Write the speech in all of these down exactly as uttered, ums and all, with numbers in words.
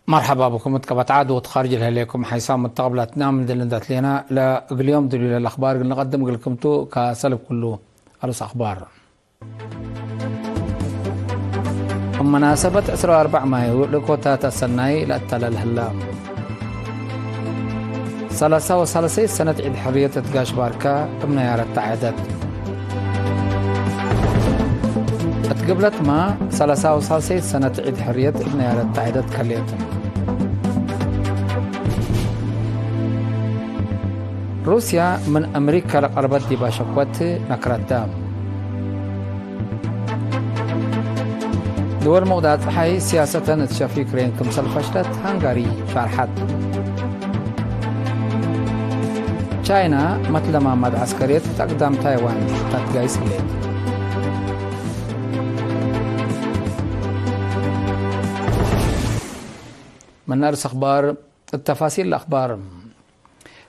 መርሐባ ብኩም እት ቀበት ዓድ ወእት ካርጅ ለህሌኩም ሓይሳም መተቀብላትና ምን ድል እንደ ትሌና ለእግል ዮም ድልዩ ለለአክባር እግል ንቀድም እግልኩም ቱ። ከሰልብ ኩሉ አሉስ አክባር። እብ መናሰበት ዕስራ ወአርበዕ ማዩ ልእኮታት አሰናይ ለአተለል ህላ። ሰላሳ ወሳልሰይት ሰነት ዒድ ሕርየት እት ጋሽ ባርካ እብ ነያረት ተዐደት። እት ግብለትማ ሰላሳ ወሳልሰይት ሰነት ዒድ ሕርየት እብ ነያረት ተዐደት ከሌት። ሩስያ ምን አምሪካ ለቀርበት ዲባ ሸክወት ነክረተ። ድወል ሙቅዳር ጸሓይ ሲያሰተን እት ሸፍ ዩክሬን ክምሰል ፈሽለት ሃንጋሪ ሻርሐት። ቻይና መትለማማድ ዐስከርየት እት አግዳም ታይዋን ታትጋይስ ህሌት። ምን አርስ አክባር እት ተፋሲል አክባር።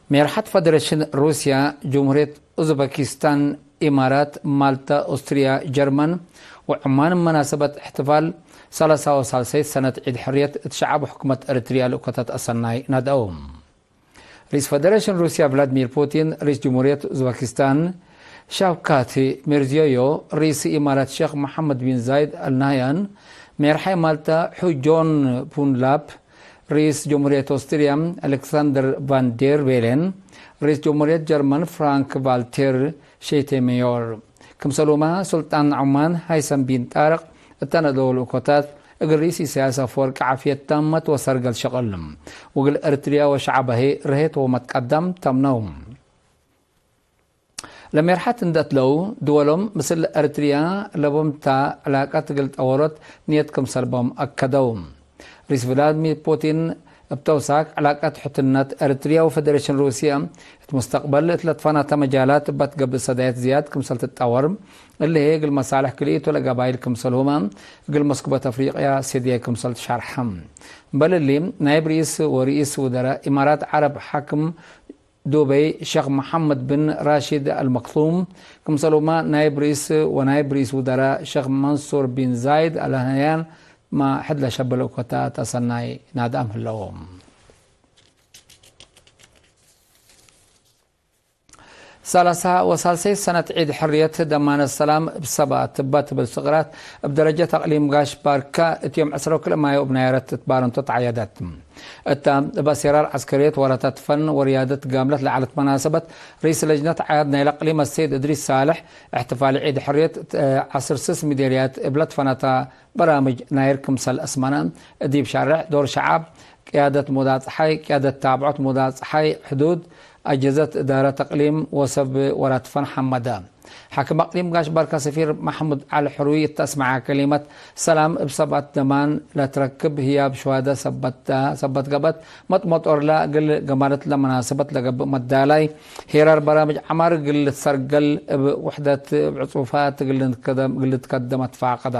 ሜርሐት ፈደሬሽን ሩስያ፣ ጅምሁርየት ኡዝበኪስታን፣ ኢማራት፣ ማልታ፣ ኦስትርያ፣ ጀርመን ወዑማን መናሰበት እሕትፋል ሰላሳ ወሳልሰይት ሰነት ዒድ ሕርየት እት ሸዐብ ወሕኩመት ኤረትርያ ልእኮታት አሰናይ ናድአው። ርኢስ ፈደሬሽን ሩስያ ቭላድሚር ፑቲን፣ ርኢስ ጅምሁርየት ኡዝበኪስታን ሻውካት ሚርዚዮዮ፣ ርኢስ ኢማራት ሼክ መሐመድ ቢን ዛይድ አል ናህያን፣ ሜርሓይ ማልታ ሑጆን ፑንላፕ፣ ርኢስ ጀምሁርየት ኦስትርያ አሌክሳንደር ቫን ዴር ቤሌን፣ ርኢስ ጀምሁርየት ጀርመን ፍራንክ ቫልቴር ሼቴሜዮር፣ ክምሰልሁመ ሱልጣን ዑማን ሃይሰም ቢን ጣርቅ እተ ነድአው ልእኮታት፣ እግል ርኢስ ኢሳያስ አፈወርቂ ዓፍየት ታመት ወሰርገል ሸቅል፣ ወእግል ኤረትርያ ወሸዐበ ህይ ርሄት ወመትቀዳም ተምነው። ለሜርሐት እንደ አትለው፣ ድወሎም ምስል ኤረትርያ ለቦምታ ዕላቀት እግል ጠወሮት ንየት ክምሰል ቦም አከደው። ርኢስ ቭላድሚር ፑቲን እብ ተውሳክ፣ ዕላቀት ሕቱነት ኤረትርያ ወፈደሬሽን ሩስያ እት ሙስተቅበል እት ለትፈናተ መጃላት እበ ትገብእ ሰዳየት ዝያድ ክምሰል ትጠወር፣ እሊ ህይ እግል መሳልሕ ክልኢቱ ለገባይል ክምሰልሁመ እግል መስኩበት አፍሪቅያ ሴድየ ክምሰል ትሻርሐ። እምበል እሊ፣ ናይብ ርኢስ ወርኢስ ውደራእ ኢማራት ዐረብ ሓክም ዱበይ ሸክ መሐመድ ብን ራሺድ አልመክቱም፣ ክምሰልሁመ ናይብ ርኢስ ወናይብ ርኢስ ውደራእ ሸክ መንሱር ቢን ዛይድ አልናህያን፣ ማ ሕድ ለሸብለ እኮታት አሰናይ ናድአም ህለው። ሰላሳ ወሳልሰይት ሰነት ዒድ ሕርየት ደማነት ሰላም እብ ሰባት እበ ትብል ስቅራት እብ ደረጀት አቅሊም ጋሽ ባርካ እት ዮም ዕስራ ወክልኤ ማዮ እብ ናይረት እት ባረንቶ ተዐየደት። እተ እብ አሴራር ዐስከርየት ወራታት ፈን ወርያደት ጋምለት ለዐለት መናሰበት፣ ርኢስ ለጅነት ዓያድ ናይለ አቅሊም አሰይድ እድሪስ ሳልሕ፣ እሕትፋል ዒድ ሕርየት ዐስር ስስ ሚዴርያት እብ ለትፈነተ በራምጅ ናይር ክምሰል አስመነ፣ ዲብ ሻርዕ፣ ዶር ሸዐብ፣ ቅያደት ሙዳጸሓይ፣ ቅያደት ታብዖት ሙዳጸሓይ ሕዱድ፣ አጀዘት እዳረት አቅሊም ወሰብ ወራትፈን ሐመደ። ሓክም አቅሊም ጋሽ ባርካ ሰፊር መሕሙድ ዐሊ ሕሩይ እተ አስመዐ ከሊመት፣ ሰላም እብ ሰባት ደማን ለትረክብ ህያብ ሸዋደ ሰበት ተ፣ ሰበት ገብአት፣ መጥመጦርለ እግል ገማለት ለመናሰበት ለገብእ መዳላይ፣ ሄራር በራምጅ ዐማር እግል ልትሰርገል እብ ውሕደት እብ ዕጹፋት እግል ልትከደም፣ እግል ልትከደም አትፋቀደ።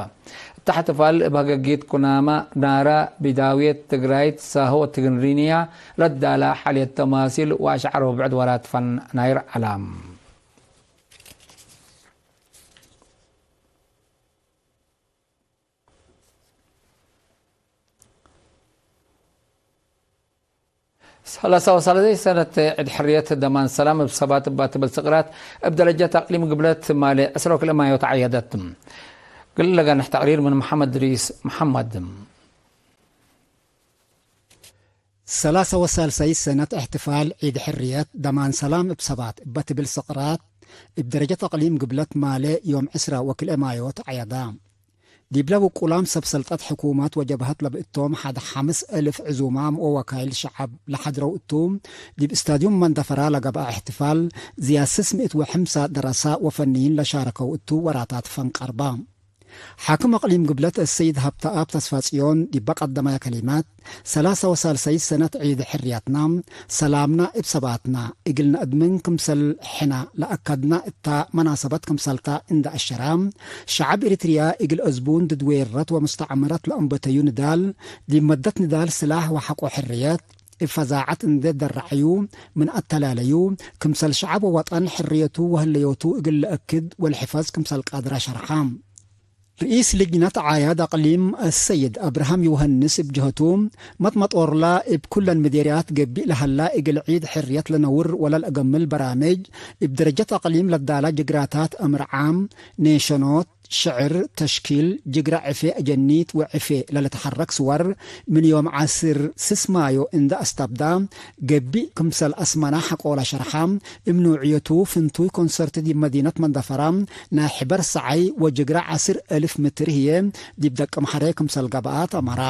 እተ እሕትፋል እብ ሀገጊት ኩናመ፣ ናረ፣ ቢዳውየት፣ ትግራይት፣ ሳሆ፣ ትግርኛ ለዳላ ሐልየት ተማሲል ወአሽዓር ወብዕድ ወራትፈን ናይር ዐለ። ሰላሳ ወሳልሰይት ሰነት ዒድ ሕርየት ደማን ሰላም እብ ሰባት እባ ትብል ስቅራት እብ ደረጀት አቅሊም ግብለት ማሌ ዕስራ ወክልኤ ማዮ ተዐየደት። እግል ለገንሕ ተቅሪር ምን መሐመድ እድሪስ መሐመድ። ሰላሳ ወሳልሰይት ሰነት እሕትፋል ዒድ ሕርየት ደማን ሰላም እብ ሰባት እበ ትብል ስቅራት እብ ደረጀት አቅሊም ግብለት ማሌ ዮም ዕስራ ወክልኤ ማዮ ተዐየደ። ዲብለ ውቁላም ሰብ ሰልጠት ሕኩመት ወጀብሀት ለብእቶም ሐድ ሐምስ እልፍ ዕዙማም ወወካይል ሸዐብ ለሐድረው እቱ፣ ዲብ ስታድዩም መንደፈራ ለገብአ እሕትፋል ዝያድ ስስ ምእት ወሐምሳ ደረሳ ወፈንይን ለሻረከው እቱ ወራታት ፈን ቀርበ። ሓክም አቅሊም ግብለት አሰይድ ሀብተአብ ተስፋጽዮን ዲበ ቀደመየ ከሊመት፣ ሰላሳ ወሳልሰይት ሰነት ዒድ ሕርየትና፣ ሰላምና እብ ሰባትና እግል ነአድምን ክምሰል ሕነ ለአከድና እታ መናሰበት ክምሰልታ እንደ አሸረ፣ ሸዐብ ኤሪትርያ እግል አዝቡን ድድ ዌረት ወሙስተዕመረት ለአንበተዩ ንዳል፣ ዲብ መደት ንዳል ስላሕ ወሐቆ ሕርየት፣ እብ ፈዛዐት እንዴ ደረዐዩ ምን አተላለዩ፣ ክምሰል ሸዐብ ወወጠን ሕርየቱ ወህለዮቱ እግል ለአክድ ወልሕፈዝ ክምሰል ቃድረ ሸርሐ። ርኢስ ልጅነት ዓያድ አቅሊም አሰይድ አብርሃም ዮሐንስ እብ ጀህቱ፣ መጥመጦርላ እብ ኩለን ምዴርያት ገብእ ለሀላ እግል ዒድ ሕርየት ለነውር ወለልአገምል በራምጅ፣ እብ ደረጀት አቅሊም ለዳላ ጅግራታት አምር ዓም፣ ኔሸኖት፣ ሽዕር፣ ተሽኪል፣ ጅግረ ዕፌ አጀኒት ወዕፌ ለልትሐረክ ስወር፣ ምን ዮም ዐስር ስስ ማዮ እንደ አስተብዳ፣ ገብእ ክምሰል አስመና ሐቆለ ሸርሐ፣ እብ ኑዕየቱ ፍንቱይ ኮንሰርት ዲብ መዲነት መንደፈራ ናይ ሕበር ሰዓይ ወጅግረ ዐስር እልፍ ምትር ህዬ ዲብ ደቅምሐሬ ክምሰል ገብአት አመራ።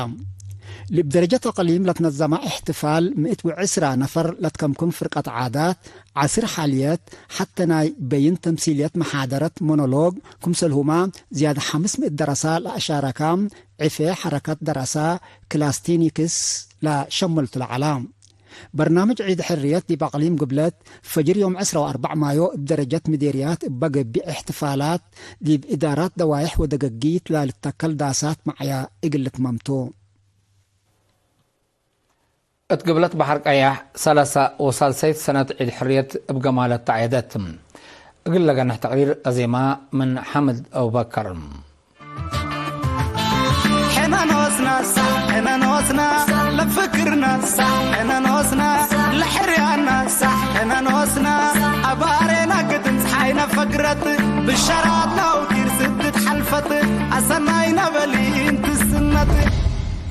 ልብ ደረጀት አቅሊም ለትነዘመ እሕትፋል ምእት ወዕስራ ነፈር ለትከምክም ፍርቀት ዓዳት ዐስር ሐልየት ሐተ ናይ በይን ተምሲልየት መሓደረት ሞኖሎግ ክምሰልሁመ ዝያድ ሐምስ ምእት ደረሳ ለአሻረካ ዕፌ ሐረከት ደረሳ ክላስቲኒክስ ለሸምልቱ ለዐላ። በርናምጅ ዒድ ሕርየት ዲብ አቅሊም ግብለት፣ ፈጅር ዮም ዕስራ ወአርበዕ ማዮ እብ ደረጀት ምዴርያት እበ ገብእ እሕትፋላት፣ ዲብ እዳራት ደዋይሕ ወደገጊት ላልተከል ዳሳት መዕያ እግል ልትመምቱ። እት ግብለት በሐር ቀያሕ ሰላሳ ወሳልሰይት ሰነት ዒድ ሕርየት እብ ገማለት ተዐየደት። እግል ለገንሕ ተቅሪር አዜማ ምን ሓምድ አቡበከር። ሕነ ኖስና ሳሕ፣ ሕነ ኖስና ለፍክርና ሳሕ፣ ሕነ ኖስና ለሕርያና ሳሕ፣ ሕነ ኖስና አባሬና ግድም ፀሓይነ ፈግረት ብሸራት ናውቲር ስድት ሐልፈት አሰናይ ነበሊ እንትስነት።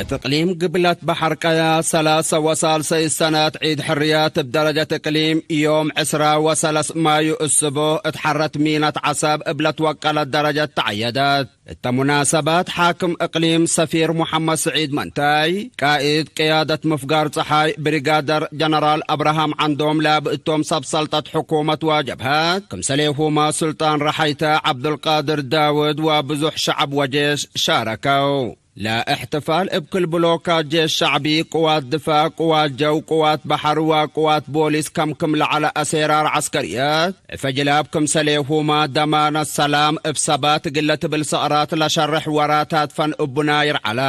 እት እቅሊም ግብለት በሐር ቀያ ሰላሰ ወሳልሰይ ሰነት ዒድ ሕርየት እብ ደረጀት እቅሊም ዮም ዕስራ ወሰለስ ማዩ እስቡዕ እት ሐረት ሚነት ዐሰብ እብ ለትወቀለት ደረጀት ተዐየደት። እተ ሙናሰባት፣ ሓክም እቅሊም ሰፊር ሙሐመድ ስዒድ መንታይ፣ ቃኢድ ቅያደት ምፍጋር ጸሓይ ብሪጋደር ጀነራል አብርሃም ዐንዶም ላብእቶም ሰብ ሰልጠት ሕኩመት ወጀብሀት፣ ክምሰሌሁመ ሱልጣን ረሐይተ ዐብዱልቃድር ዳውድ ወብዙሕ ሸዐብ ወጄሽ ሻረከው። ለእሕትፋል እብ ክል ብሎካት ጄሽ ሸዕቢ፣ ቅዋት ድፋዕ፣ ቅዋት ጀው፣ ቅዋት በሐር ወቅዋት ቦሊስ ከምክም ለዐለ አሴራር ዐስከርየት፣ ዕፈ ጅላብ ክምሰሌሁመ ደማነት ሰላም እብ ሰባት እግል ለትብል ሰቅራት ለሸርሕ ወራታት ፈን እቡ ናይር ዐለ።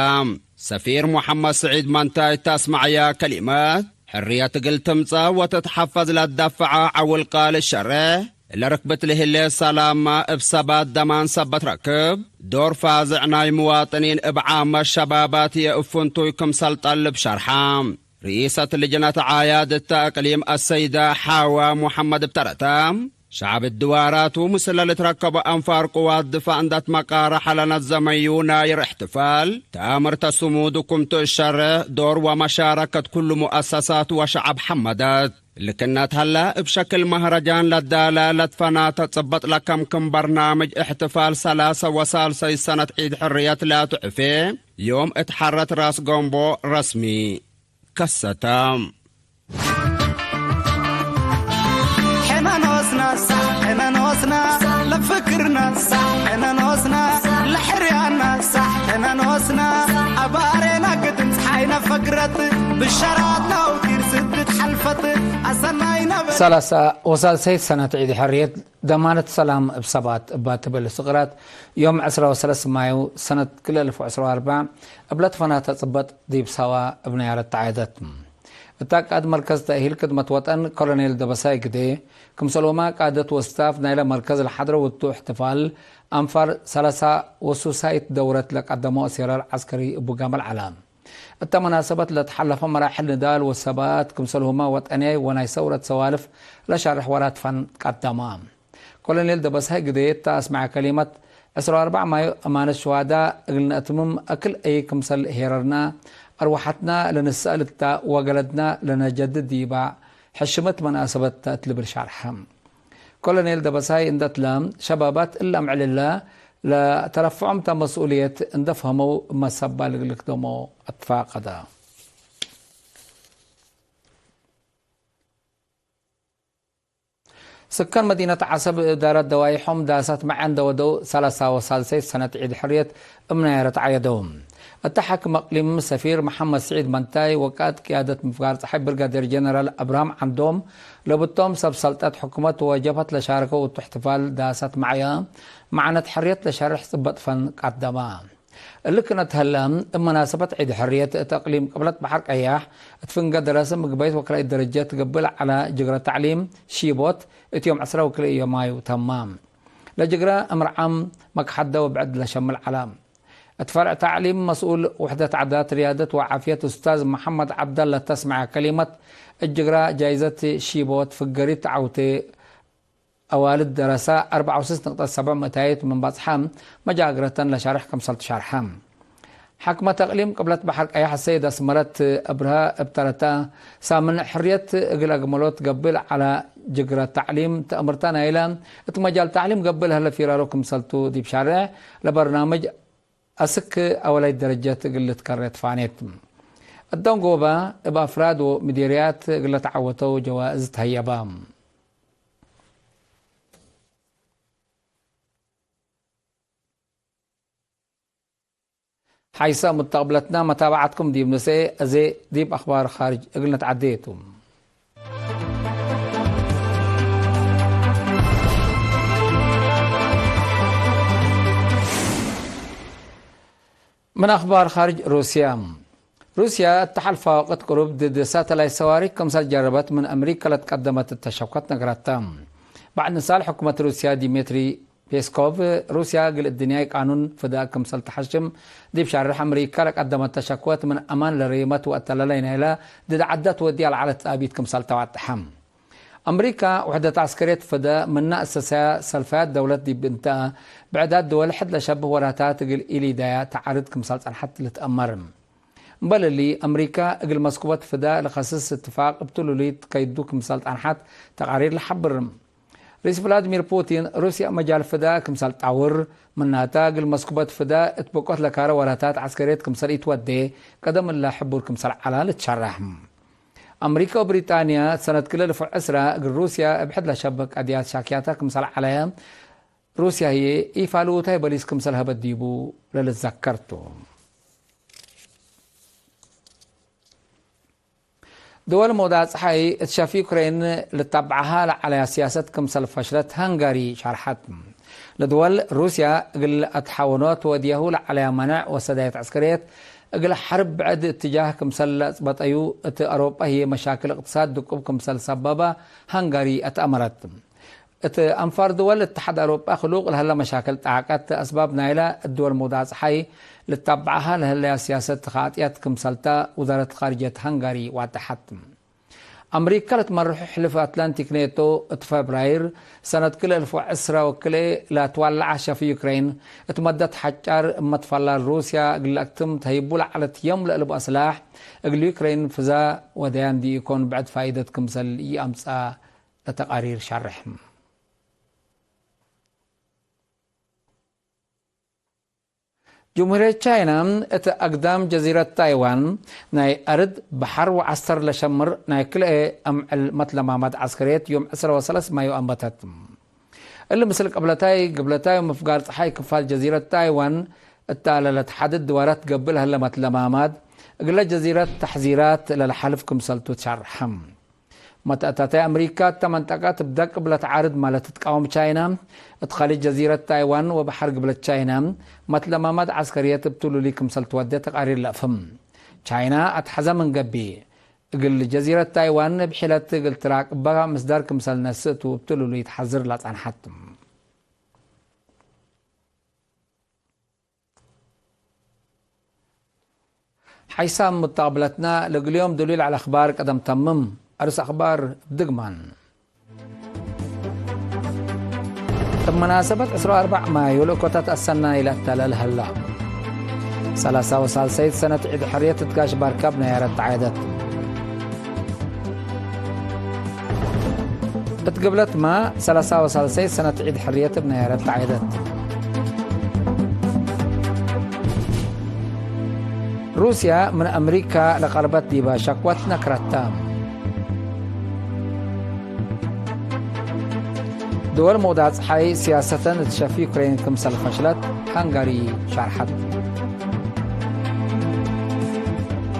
ሰፊር ሙሐመድ ስዒድ መንታይ እተ አስመዐያ ከሊመት፣ ሕርየት እግል ትምጸእ ወትትሐፈዝ ለትደፍዐ ዐውል ቃል ሸሬሕ፣ እለ ርክብት ለህሌት ሰላምመ እብ ሰባት ደማን ሰበት ረክብ፣ ዶር ፋዝዕ ናይ ምዋጥኒን እብ ዓመት ሸባባት ህዬ እብ ፍንቱይ ክምሰል ጠልብ ሸርሐ። ርኢሰት ልጅነት ዓያድ እተ እቅሊም አሰይደ ሓዋ ሙሐመድ እብ ተረተ፣ ሸዐብ ድዋራቱ ምስለ ልትረከቦ አንፋር ቅዋት ድፋዕ እንደ ትመቃረሐ ለነዘመዩ ናይር እሕትፋል፣ ተአምርተ ስሙድ ክምቱ እሸሬሕ ዶር ወመሻረከት ኩሉ ሙአሰሳት ወሸዐብ ሐመደት። ልክነት ሀላ፣ እብ ሸክል መህረጃን ለዳለ ለትፈናተ ጽበጥ ለከምክም በርናምጅ እሕትፋል ሰላሰ ወሳልሰይ ሰነት ዒድ ሕርየት ላቱ ዕፌ፣ ዮም እት ሐረት ራስ ገምቦ ረስሚ ከሰተ። ሕነ ኖስና ሳሕ፣ ሕነ ኖስና ለፍክርና ሳሕ፣ ሕነ ኖስና ለሕርያና ሳሕ፣ ሕነ ኖስና አባሬና ግድም ፀሓይነ ፈግረት ብሸራት ናውቲር ስድት ሐልፈት አሰናይ ነበ። ሰላሳ ወሳልሰይት ሰነት ዒድ ሕርየት ደማነት ሰላም እብ ሰባት እባ ትብል ስቅራት ዮም ዕስራ ወሰለስ ማዩ ሰነት ክልኤ አልፍ ወዕስራ ወአርበዕ እብ ለትፈናተ ጽበጥ ዲብ ሳዋ እብ ነያረት ተዓየደት። እታ ቃእድ መርከዝ ተእሂል ክድመት ወጠን ኮሎኔል ደበሳይ ግዴ፣ ክምሰልሁመ ቃደት ወስታፍ ናይለ መርከዝ ለሐድረው እቱ እሕትፋል አንፋር ሰላሳ ወሱሳይት ደውረት ለቀደሞ አሴራር ዐስከሪ እቡ ጋምል ዐለ። እተ መናሰበት ለተሐለፈ መራሕል ንዳል ወሰባት ክምሰልሁመ ወጠንያይ ወናይ ሰውረት ሰዋልፍ ለሻርሕ ወራት ፈን ቀደመ። ኮሎኔል ደበሳይ ግዴ እተ አስመዐ ከሊመት፣ ዕስራ ወአርበዕ ማዩ አማነት ሸዋዳ እግል ነአትምም አክል አይ ክምሰል ሄረርና፣ አርወሐትና ለንሰአል እተ ወገለድና ለነጀድድ ዲባ ሕሽመት መናሰበት ተ እት ልብል ሻርሐ። ኮሎኔል ደበሳይ እንደ ትለ፣ ሸባባት እለ አምዕልለ ለተረፍዖም ተ መስኡልየት እንደ ፈህመው እብ መሰባል እግል ልክደሞ አትፋቀደ። ስካን መዲነት ዐሰብ እዳረት ደዋይሖም ዳሳት መዐ እንደ ወደው ሰላሳ ወሳልሰይት ሰነት ዒድ ሕርየት እብ ነያረት ዐየደው። እተ ሓክም አቅሊም ሰፊር መሐመድ ስዒድ መንታይ ወቃእድ ቅያደት ምፍጋር ጸሓይ ብርጋዴር ጀነራል አብርሃም ዐንዶም ለብቶም ሰብ ሰልጠት ሕኩመት ወጀብሀት ለሻረከው እቱ እሕትፋል ዳሳት መዕያ መዕነት ሕርየት ለሸርሕ ጽበጥ ፈን ቀደመ። እሊ ክነት ሀለ፣ እብ መናሰበት ዒድ ሕርየት እት አቅሊም ቅብለት በሐር ቀያሕ እት ፍንገ ደረሰ ምግበይት ወክልአይት ደረጀት ትገብእ ለዐለ ጅግረ ተዕሊም ሺቦት እት ዮም ዕስራ ወክልኤ ማዩ ተመ። ለጅግረ እምር ዓም መክሐደ ወብዕድ ለሸምል ዐለ። እት ፈርዕ ተዕሊም መስኡል ውሕደት ዓዳት ርያደት ወዓፍየት ኡስታዝ መሐመድ ዐብደለ ተስምዐ ከሊመት፣ እት ጅግረ ጃይዘት ሺቦት ፍገሪት ዐውቴ አዋልድ ደረሰ አርበዕ ወስስ ንቅጠት ሰብዕ ምእታይት ምን በጽሐ መጃግረተን ለሸርሕ ክምሰል ትሸርሐ። ሐክመት እቅሊም ቅብለት በሐር ቀየሕ ሰይድ አስመረት እብርሀ እብ ተረተ ሳምን ሕርየት እግል አግመሎት ገብእ ለዐለ ጅግረ ተዕሊም ተእምርተ ናይለ እት መጃል ተዕሊም ገብእ ለህለ ፊራሮ ክምሰልቱ ዲብ ሻርዕ ለበርናምጅ አስክ አወላይት ደረጀት እግል ልትከሬ ትፋኔት። እት ደንጎበ እብ አፍራድ ወምዲርያት እግል ለተዐወተው ጀዋእዝ ተህየበ። ሐይሰ ሙተቅብለትና መታብዐትኩም ዲብ ንስኤ፣ አዜ ዲብ አኽባር ኻርጅ እግል ነትዐዴ ቱ። ምን አኽባር ኻርጅ ሩስያ። ሩስያ እት ሐልፋ ወቅት ቅሩብ ድድ ሳተላይት ሰዋሪክ ክምሰል ጀረበት ምን አምሪከ ለትቀደመት እተ ሸኮት ነግረተ። በዕድ ንሳል ሕኩመት ሩስያ ዲሜትሪ ፔስኮቭ፣ ሩስያ እግል እድንያይ ቃኑን ፍዳእ ክምሰል ተሐሽም ዲብ ሻርሕ አምሪከ ለቀደመተ ሸኮት ምን አማን ለርይመት ወእተለለይ ናይለ ድድ ዐደ ትወድየ ለዐለት ጻቢት ክምሰል ተዋጥሐ። አምሪካ ውሕደት ዐስከርየት ፍደ ምነ አሰሰያ ሰልፋያት ደውለት ዲብ እንተ ብዕዳት ድወል ሕድ ለሸብህ ወራታት እግል ኢሊዳያ ተዓርድ ክምሰል ጸንሐት ልትአመር። እምበል እሊ፣ አምሪካ እግል መስኩበት ፍደ ለከስስ እትፋቅ እብ ትሉሊት ከይዱ ክምሰል ጸንሐት ተቃሪር ለሐብር። ርኢስ ቭላድሚር ፑቲን፣ ሩስያ መጃል ፍደ ክምሰል ጣውር፣ ምናተ እግል መስኩበት ፍደ እት ብቆት ለካረ ወራታት ዐስከርየት ክምሰል ኢትወዴ፣ ቀደም እለ ሕቡር ክምሰል ዐላ ልትሸረሕ። አምሪከ ወብሪጣንያ ሰነት ክልል ፎዕ ዕስራ እግል ሩስያ እብ ሕድ ለሸብህ ቀድያት ሻክያተ ክምሰል ዐለ፣ ሩስያ ህዬ ኢፋልውታይ በሊስ ክምሰል ሀበት ዲቡ ለልትዘከር ቱ። ድወል ሞዳ ጸሓይ እት ሸፍ ዩክሬን ልታብዓሃ ለዐለያ ሲያሰት ክምሰል ፈሽለት ሃንጋሪ ሸርሐት። ለድወል ሩስያ እግል አትሓወኖት ወድያሁ ለዐለያ መነዕ ወሰዳየት ዐስከርየት እግል ሐርብ ብዕድ እትጃህ ክምሰል ለአጽበጠዩ፣ እት አውሮጳ ህዬ መሻክል እቅትሳድ ድቁብ ክምሰል ሰበበ ሃንጋሪ አትአመረት። እት አንፋር ድወል እትሓድ አውሮጳ ክሉቅ ለህለ መሻክል ጣቀት አስባብ ናይለ እት ድወል ሞዳ ጸሓይ ልታብዓሃ ለህለያ ሲያሰት ተኻጥያት ክምሰልተ ውዛረት ኻርጅየት ሃንጋሪ ዋደሐት። አምሪከ ለትመርሑ ሕልፍ አትላንቲክ ኔቶ እት ፈብራይር ሰነት ክልኤ አልፍ ወዕስራ ወክልኤ ለትዋለዐ ሸፍ ዩክሬን እት መደት ሐጫር እብ መትፈላል ሩስያ እግል ለአክትም ተህይቡ ለዐለት የም ለእልቡ አስላሕ እግል ዩክሬን ፍዛ ወደያን ዲኢኮን ብዕድ ፋይደት ክምሰል ኢአምጽአ ለተቃሪር ሸርሕ። ጅምሁርየት ቻይና እት አግዳም ጀዚረት ታይዋን ናይ አርድ በሐር ወዐስተር ለሸምር ናይ ክልኤ አምዕል መትለማማት ዐስከርየት ዮም ዕስራ ወሰለስ ማዩ አንበተት። እሊ ምስል ቅብለታይ፣ ግብለታይ ወምፍጋር ጸሓይ ክፋል ጀዚረት ታይዋን እተ ለለትሐድድ ድዋራት ገብእ ለህለ መትለማማት፣ እግለ ጀዚረት ተሕዚራት ለለሐልፍ ክምሰልቱ ትሸርሐ። መተአታታይ አምሪካ እተ መንጠቀት እብ ደቅብ ለትዓርድ ማለ ትትቃወም ቻይና፣ እት ኸሊጅ ጀዚረት ታይዋን ወበሐር ግብለት ቻይና መትለማማት ዐስከርየት እብ ትሉሊ ክምሰል ትወዴ ተቃሪር ለአፍህም። ቻይና አትሐዘ ምን ገብእ፣ እግል ጀዚረት ታይዋን እብ ሒለት እግል ትራቅበ ምስዳር ክምሰል ነስእ ቱ እብ ትሉሊ ተሐዝር ለጸንሐት። ሓይሳም ሙተቅብለትና፣ ለእግል ዮም ዱሉይ ለዐለ አኽባር ቀደም ተምም። ዐርስ አኽባር እብ ድግማን። እብ መናሰበት ዕስራ ወአርበዕ ማዩ ለእኮታት አሰናይ ለአተለል ሀላ። ሰላሳ ወሳልሰይት ሰነት ዒድ ሕርየት እት ጋሽ ባርካ እብ ነያረት ተዓየደት። እት ግብለትመ ሰላሳ ወሳልሰይት ሰነት ዒድ ሕርየት እብ ነያረት ተዓየደት። ሩስያ ምን አምሪካ ለቀርበት ዲበ ሸክወት ነክረተ። ድወል ሞዳ ጸሓይ ሲያሰተን እት ሸፍ ዩክሬን ክምሰል ፈሽለት ሃንጋሪ ሸርሐት።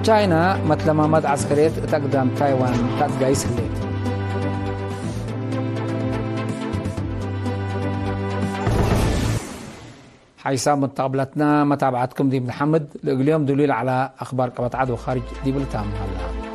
ቻይና መትለማማት ዐስከርየት እት አግዳም ታይዋን ተአትጋይስ ህሌት። ሓይሳም ሙተቅብለትና መታብዐትኩም ዲብ ነሐምድ። ለእግል ዮም ዱሉይ ለዐለ አኽባር ቀበት ዐድ ወኻርጅ ዲብ ልታም ሀላ።